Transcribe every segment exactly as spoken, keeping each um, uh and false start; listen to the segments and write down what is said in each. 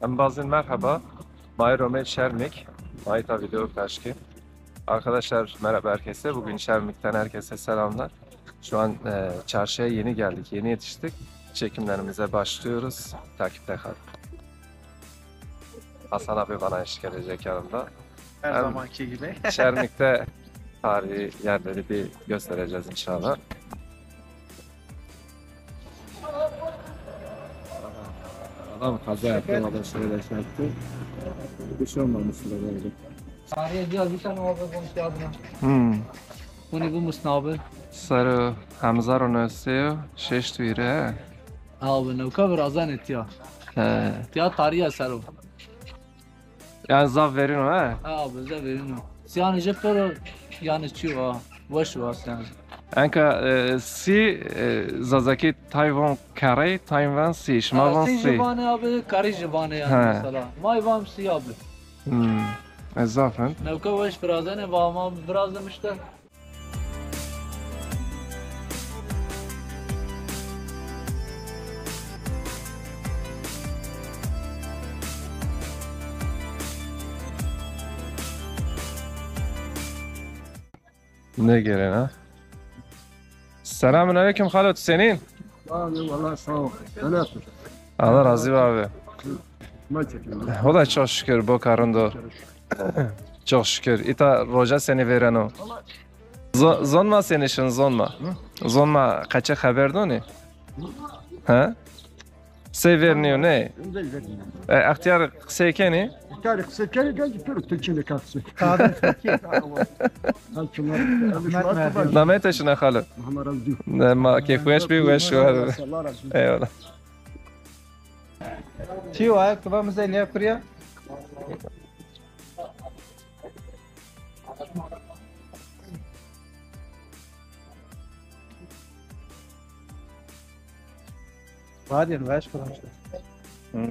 Embazin merhaba. Ma êro ame Çermik. Ma îta video paylaştık. Arkadaşlar merhaba herkese. Bugün Çermik'ten herkese selamlar. Şu an e, çarşıya yeni geldik, yeni yetiştik. Çekimlerimize başlıyoruz. Takipte kalın. Hasan abi bana eşlik edecek yanımda. Her Hem zamanki gibi. Çermik'te tarihi yerleri bir göstereceğiz inşallah. Adam kaza yaptı, valla şöyle şey yaptı. Bir şey olmamış herhalde. Tarihe diyor, bir tane abi konuştu adına. Hmm. Bunu bu musnabı. Sero hemzar o nöseo şeş tuire. Abi, newka virazan etiya. He. Tiya tarihe sero. Yani zaf verîn o, he? Ha, abi, zaf verîn o. Siyanê jê pêro, yani çi wa, weş wa siyanê. Enka e, sî e, Zazakî tay von kerey, tay von sî. Şima von sî. Sî jî vanê abi, kerey jî vanê yani mesela. May van sî abi. Hmm. E, zaf in. Newka weş virazenê, va ma virazemişte. Ne gelen ha? Selamun aleyküm xalo, tu senîn? Sağ ol, eyvallah, sağ ol. Sen nasılsın? Allah razî bo abi. Ma çekin. Hola, çok şükür, bo karın do. Çok şükür. Îta roja senî vêreno? Zo- zon ma senî şin, zon ma. Zon ma qeçe xeber donî? He? Sey vernîyo ney? E, extîyar qisey kenî? Extîyar qisey kenî, genc pêro Tirkî nêka qisey. Nameyê to çina xalo? Muhammed Remzî. Ne, ma keyfweş bî, weş war. Eyvallah. Çi wa, kiva mi zey nêkuriya? Radyo, weş kurmuştu. Hmm.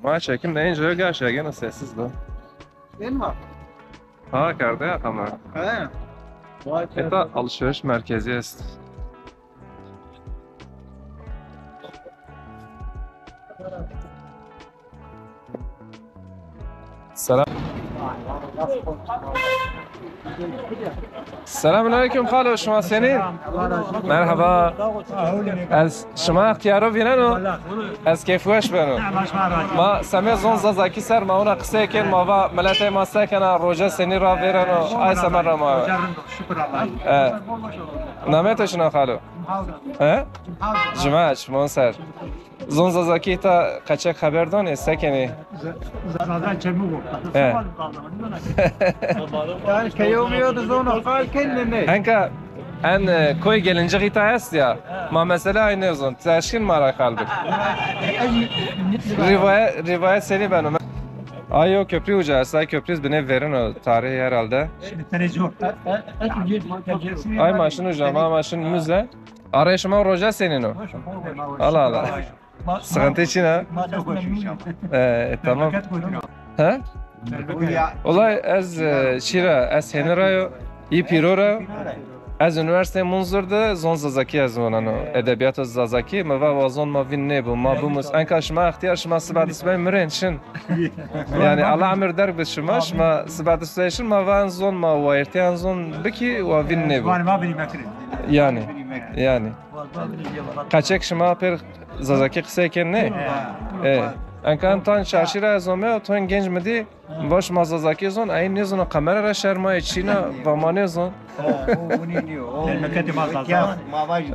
Ma çekim de ince gaş ya, gene sessiz de. Değil mi? Ha, kardeş ama. He. Vay be. Êta alışveriş merkezi est. Selam. Selamun aleyküm xalo, şima senîn? Merhaba. Ez şima extîyaro vîneno. Ez keyfweş beno. Ma semê zon zazakî ser ma wina qisey kên, ma va miletê ma se kena, roja senî ra vêreno, ay semer ra ma. Şükür Allah'a. E. Namê to çina xalo? He? Cimaç, mon ser. Zon zazakî ta qeçek xeber donê, se kenê? Zaza çemu bu. He. Yani keyomîyo de zon xal kenê ne? Enka en e, koy gelincixî ta est ya. Ma mesela ay nêzon. Ti eşkin ma ra xal bik. Rivayet, rivayet senî beno? Ayo köprü uca est. Ay köprü binê verino tarihi herhalde. Şimdi tenê zor. Ay ma şin uca, ma ma şin müze. Arê şima roja senîn o? Allah Allah. Sıkıntı çin a? E, tamam. Ha? Olay ez e, çira, ez hêni ra yo, yî pîro ra yo. Ez Üniversite Munzur de zon zazakî ez waneno. Edebiyat zazakî, mi va wa zon ma vîn nêbo, ma bimus. Enka şima extîyar, şima siba de sibay mirên şin. Yani Allah emir derg bi şima, şima siba de sibay şin, ma va en zon ma wayirtî en zon bikî, wa vîn nêbo. Yani, yani. Qeçek şima pêr zazakî qisey kên nê? E, enka en tan çarşî ra ez ome, ton genc mi dî, va şima zazakî zon, ey nêzono, kamera ra şermayê, çîna, va ma nêzon. Memleketê ma zaza. Ma vaj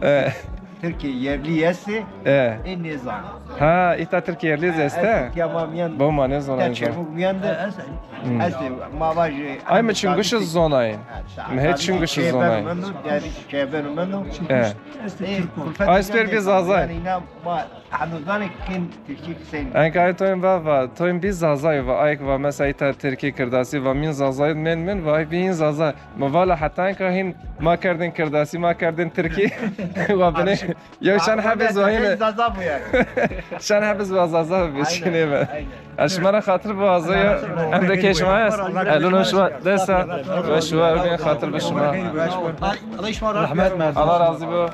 Tirkî yerlî estê, e, ê nêzan. Ha, îta Tirkî yerlî zî estê? Bo ma nêzon. Çermûg miyan de. Hmm. Ez ma vajî. Ay mi çinguşi zonayî. Mi hê çinguşi zonayî. Çêbeno mendo, derî çêbeno mendo. E. Ay pêr bî zazay. Enka ay toyun va, va, toyun bî zazay va, ay va mesela îta tirkî kirdasî va mîn zazay men men va ay bîn zaza. Mi vala heta enka hîn ma kerdin kirdasî, ma kerdin tirkî. Va binê. Yo, şan hebiz wa yine. Zaza bu yani. Şan hebiz wa zaza bişinê be. Ez şima ra xatir biwazo ya. Em de kê şima est. Elûn şima dest a. Ve şima ewlên xatir bi şima. Rehmet. Allah razî bo.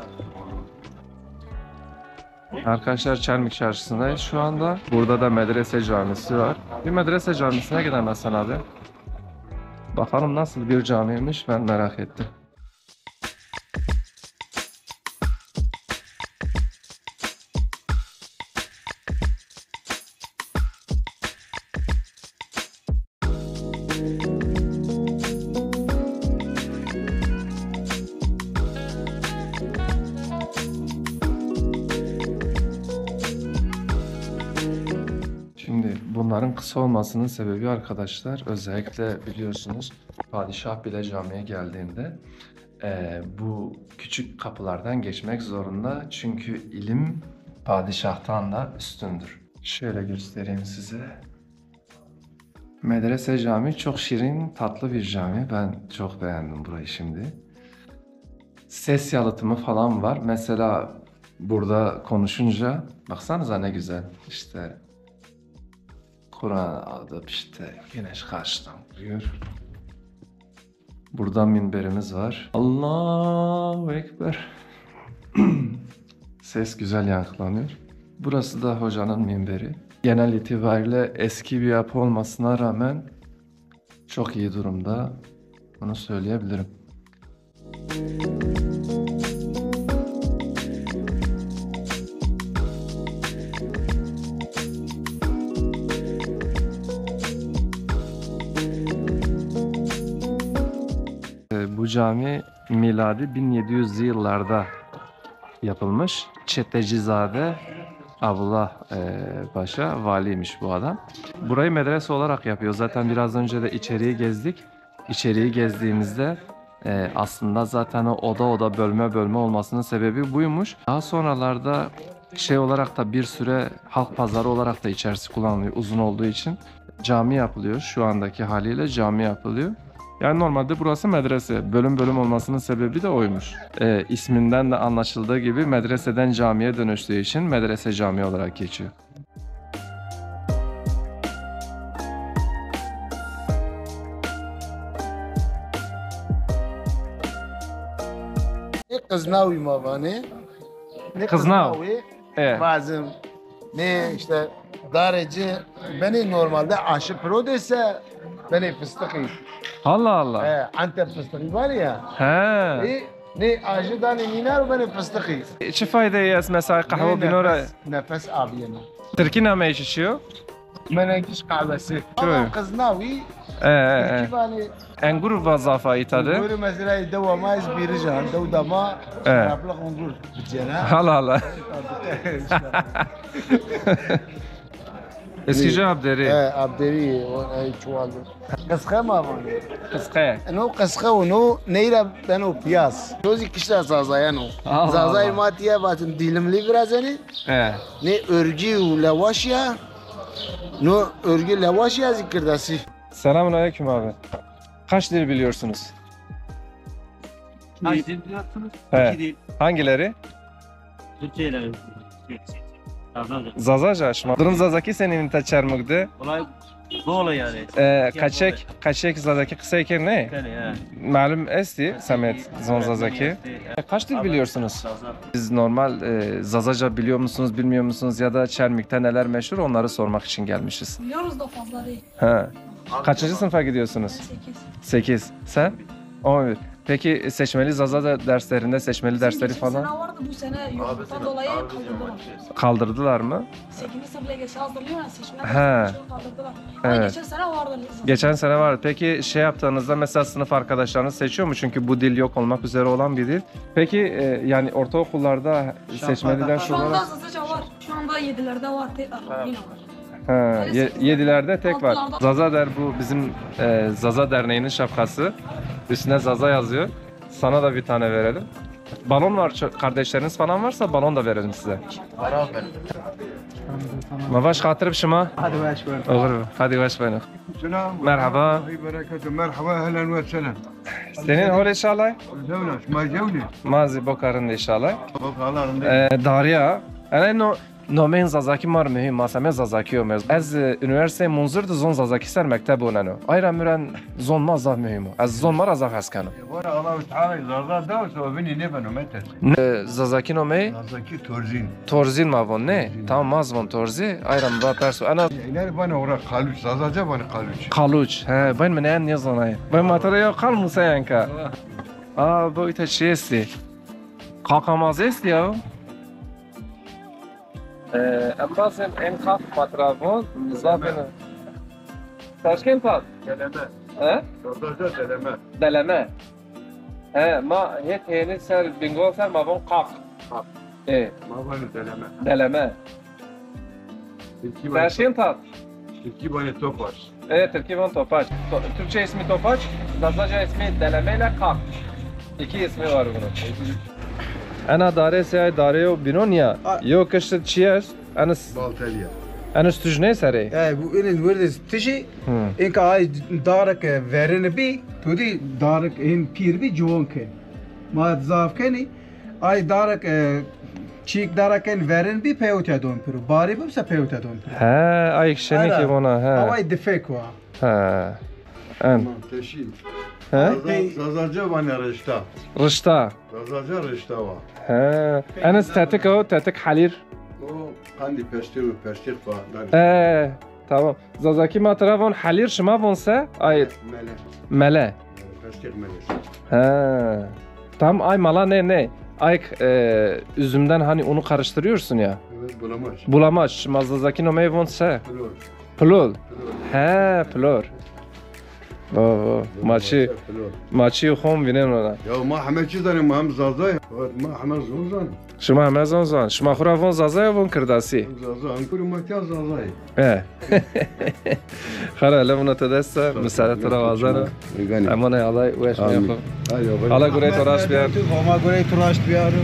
Arkadaşlar, Çermik Çarşısı'ndayız şu anda. Burada da medrese camisi var. Bir medrese camisine gidelim Hasan abi. Bakalım nasıl bir camiymiş, ben merak ettim. Şimdi bunların kısa olmasının sebebi arkadaşlar, özellikle biliyorsunuz padişah bile camiye geldiğinde e, bu küçük kapılardan geçmek zorunda. Çünkü ilim padişahtan da üstündür. Şöyle göstereyim size. Medrese Camii çok şirin, tatlı bir cami. Ben çok beğendim burayı şimdi. Ses yalıtımı falan var. Mesela burada konuşunca, baksanıza ne güzel. İşte Kur'an adı, işte güneş karşıdan vuruyor. Burada minberimiz var. Allahu Ekber. Ses güzel yankılanıyor. Burası da hocanın minberi. Genel itibariyle eski bir yapı olmasına rağmen çok iyi durumda. Bunu söyleyebilirim. E, bu cami miladi bin yedi yüzlü yıllarda yapılmış. Çetecizade Abdullah e, Paşa valiymiş bu adam. Burayı medrese olarak yapıyor. Zaten biraz önce de içeriği gezdik. İçeriği gezdiğimizde e, aslında zaten o oda oda, bölme bölme olmasının sebebi buymuş. Daha sonralarda şey olarak da bir süre halk pazarı olarak da içerisi kullanılıyor uzun olduğu için. Cami yapılıyor. Şu andaki haliyle cami yapılıyor. Yani normalde burası medrese. Bölüm bölüm olmasının sebebi de oymuş. E, isminden de anlaşıldığı gibi medreseden camiye dönüştüğü için medrese camii olarak geçiyor. Ê qiznawî ma vanê. Nê Qiznaw. Qiznawî, e, bazim. Nê işte darê ci benê normalde aşı piro de se benê fıstığî. Allah Allah. E, Antep fıstığî var ya. He. E, nê aşı danê nînar û benê fıstığî. E, çi faydeyî est mesela qehwe bîno ra? Nefes, nefes abiyeno. Tirkî nameyê çi çi yo? Menengiç kahvesi. Ama qiznawî, e, e, e. Tirkî vanê. Engur va zaf a îta de. Engur mesela dewa ma ez bîrijan, dewda ma, e, şaraplix engur bicena. Hala hala. Eskîca Abderî. E, Abderî, o, e, çuvaldır. Qisqe ma vanê. Qisqe. No qisqe o, no neyra beno piyaz. No zî kişta Zazayeno. Allah Allah. Zazayê ma tiye vatin dilimlî virazenê. E. Nê örgü û lewaş ya. No örgü lewaş ya zî kirdasî. Selamun aleyküm abi. Kaç dil biliyorsunuz? Kaç dil biliyorsunuz? He. İki dil. Hangileri? Türkçe ile Zazaca. Zazaca. Şima durum Zazakî senîn îta Çermug de? Olay bol yani. E, kaçek, kaçek Zazakî qisey kenê? Kenê, he. Malum estî, he, Semet, zon Zazakî. Estî, he. E, kaç dil biliyorsunuz? Zaza. Siz normal, e, Zazaca biliyor musunuz, bilmiyor musunuz ya da Çermik'te neler meşhur, onları sormak için gelmişiz. Biliyoruz da fazla değil. He. Kaçıncı sınıfa gidiyorsunuz? Ben sekiz. Sekiz. Sen? On bir. Peki seçmeli Zaza da derslerinde seçmeli dersleri falan? Geçen sene vardı, bu sene yokluktan dolayı kaldırdılar. Kaldırdılar mı? Sekizinci sınıf bile geçti, hazırlıyor ya, seçmeli dersleri kaldırdılar. Ama geçen sene vardı. Evet. Geçen sene vardı. Peki şey yaptığınızda mesela sınıf arkadaşlarınız seçiyor mu? Çünkü bu dil yok olmak üzere olan bir dil. Peki e, yani ortaokullarda seçmeli ders olarak... Şu anda Zazaca var. Şu anda yedilerde var, tekrar yine var. Ha, ye-, yedilerde tek var. Zaza der, bu bizim e, Zaza Derneği'nin şapkası. Üstüne Zaza yazıyor. Sana da bir tane verelim. Balon var, ço-, kardeşleriniz falan varsa balon da verelim size. Var abi. Ma vaş xatir bi şima. Hadi weş be. Olur. Hadi weş be. Selam. Merhaba. Merhaba, ehlen ve sehlen. Senin hol inşallah. Zewna, şima zewni. Ma zî bokarın inşallah. Bokarın. E, Darya. Ene no Nomeyên Zazakî ma rê muhîm, ma semê Zazakî omê. Ez, e, unîversîteyê Munzur de zon Zazakî ser mekteb oneno. Ay ra mi ren zon ma zaf muhîm o. Ez zon ma ra zaf hes keno. Vana Allahu Teala Zaza dawsa o vinî nêbeno meter. E, Zazakî nomeyî? Zazakî Torzîn. Torzîn ma von, nê? Torzîn. Tamam, ma zî von Torzî. Ay ra mi va perso. Ena Îleri vanê ora Qaluç. Zazaca vanê Qaluç. Qaluç. He, ben mi nêen nêzanayê. Ben ma tera ya qal museyen ka. A, bu îta çi estî? Qaka ma zî estî ya. E, embazên en qaq ma tira von, zafên. Taşkent tat? Deleme. He? Zazaca deleme. Deleme. He, ma hêt hênî ser Bingol ser ma von qaq. Qaq. E. Ma vanê deleme. Deleme. Tirkî vanê Taşkent tat? Tirkî vanê Topaç. E, Tirkî van Topaç. To-, Türkçe ismi Topaç, Zazaca ismi Deleme ile Kak. İki ismi var bunun. Ena dare sey ay dareyo bînon ya. A- Yo kişt çi est? Enis. Baltelî ya. Enis tuj nê serê? E, bu iniz wirdiz tijî. Hı. Inka ay darek verin bî, tu dî darek in pîr bî, ciwon ke. Ma zaf kenî. Ay darek, e, çîk darekên verin bî, peyotya don piro. Barî bibse peyotya don piro. He, ay şenî ki vona, he. Away difek wa. He. En. Tamam, teşî. He? Zaza-, Zazaca vanê rişta. Rişta. Zazaca rişta wa. He. Enis tetik o, tetik helîr. O qandî pestîr û pestîr wa. E, tamam. Zazakî ma tira von helîr, şima von se? Ay. Mele. Mele. Pestîr mele. He. Tamam, ay mala ne, ne? Ay, e, üzümden hani unu karıştırıyorsun ya. Evet, bulamaç. Bulamaç. Şima Zazakî nomeyî von se? Bulur. Pilol. He, pilor. Vo, vo. Ma çî, ma çî xo vîneno na. Ya ma heme çî zanê, ma hem Zaza ya. Ma heme zon zanê. Şima heme zon zan. Şima xo ra von Zaza ya von Kirdasî? Hem Zaza, hem kuru ma kî Zaza ya. He. Xera, hele vuna to dest de, misare to ra wazeno. Emanê Allay, weş mîya xo. Allay gurey to raşt biyar. Homa gurey to raşt biyaro.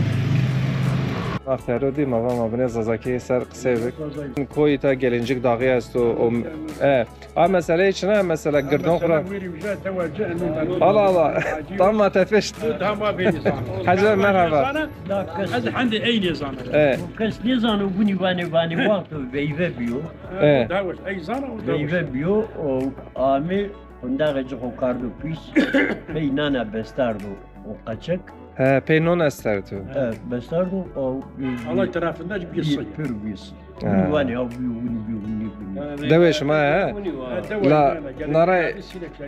Baxtiyaro dî, ma va ma binê Zazakî ser qisey bik. Koyî ta Gelincik Dağı esto, o, e, A meseleyê çina, mesela girdon xura. Ala, ala. Tam ma tepişt. Hacı merhaba. Ez hendê ey nêzana. E. Kes nêzano, gunî vanê, vanê wexto veyve biyo. E. Veyve biyo, o amê hundaxê ci xo kardo pîs. Pey nana bestardo o qaçek. He, pey non esterdo. He, bestardo o. Alay tarafında bir sayı. Pür bir. Ha. Winî vanê, ya bîyo, winî bîyo, winî bîyo. Dewê şima he? Ha, dewê la, dewê, nara dewê,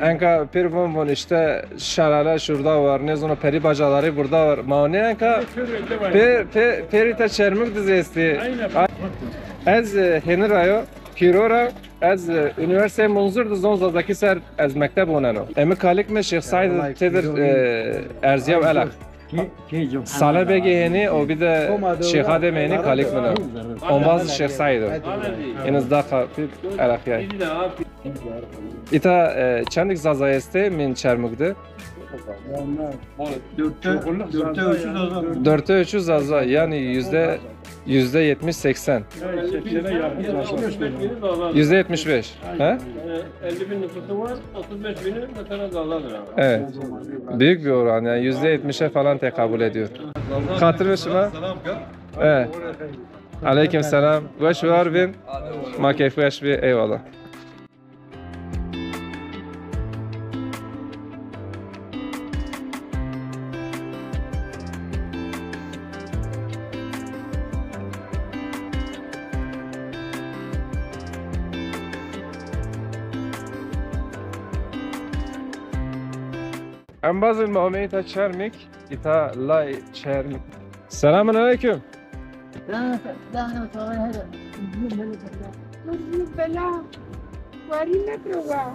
enka pêr von von işte şelale şurada var, ne zano peri bacaları burada var. Ma ne enka pê, pê, pêrî te Çermik de zî estî. Aynen. Ez, e, hêni ra yo, pîro ra, ez, e, Unîversîteyê Munzur de zon Zazakî ser ez mekteb oneno. Emi kalik mi Şêx Seîd têdir, e, erzîyaw ela. Salih Begê hênî, o bir de Şêxademê hênî kalik mi na. Ombaz Şêx Seîd o. Eniz da ka-, pî Eraqîyay. Îta, e, çendik Zaza estê min Çermug de? Dörtte, dörtte üçü Zaza. Dörtte üçü Zaza, yani yüzde, yüzde yetmiş seksen. Yüzde yetmiş beş. He? Elli bin nüfusu var, otuz beş bini mesela Zazadır abi. Evet. Büyük bir oran, yani yüzde yetmişe falan tekabül ediyor. Xatir ve şima? Evet. Aleyküm selam. Weş war bin. Ma keyf weş bi. Eyvallah. Embazên ma omeyî ta Çermik, îta lay Çermik. Selamun aleyküm. Bela, warî mekro wa.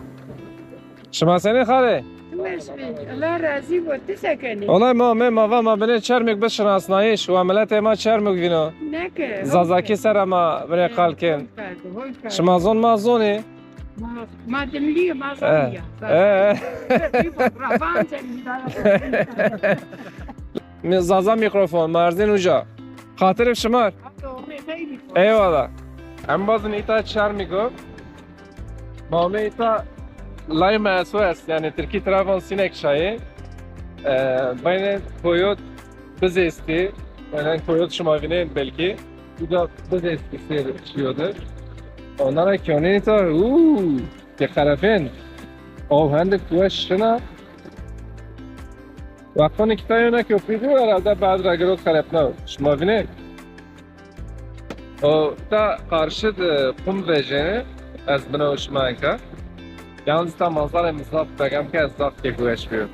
Şima senî xalê? Tu weş bî. Allah razî bo. Ti se kenî? Olay ma, me, ma va ma binê Çermik bi şinasnayîş. Wa miletê ma Çermik vîno. Neke. Zazakî ser a ma binê qal kên. Şima zon ma zonî. Ma, ma dimlî, ma zanî ya. E, e. Mi-, Zaza mîkrofon, ma erzên uca. Xatirê şima. Eyvallah. Embazên îta Çermik o. Ma omê îta lay ma eso est, yani Tirkî tira von sinek çayê. E, beynê koyot biz estî. Yani koyot şima vînên belkî. Bu da biz eskisi çiyodur. Ondan ki onun ita uuu ke xerefin. O hendek kuwe şina. Wextoni ki ta yona köprü herhalde bazı ragiro xerefna. Şima vine. O ta karşı de kum vejeni. Ez bina şima enka. Yalnız ta manzara mizaf begem ke ez zaf ke güveç biyo.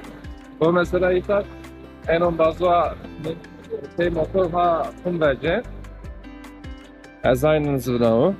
Bu mesela ita en on bazı pey motor ha kum vejeni. Ez aynı zıvına o.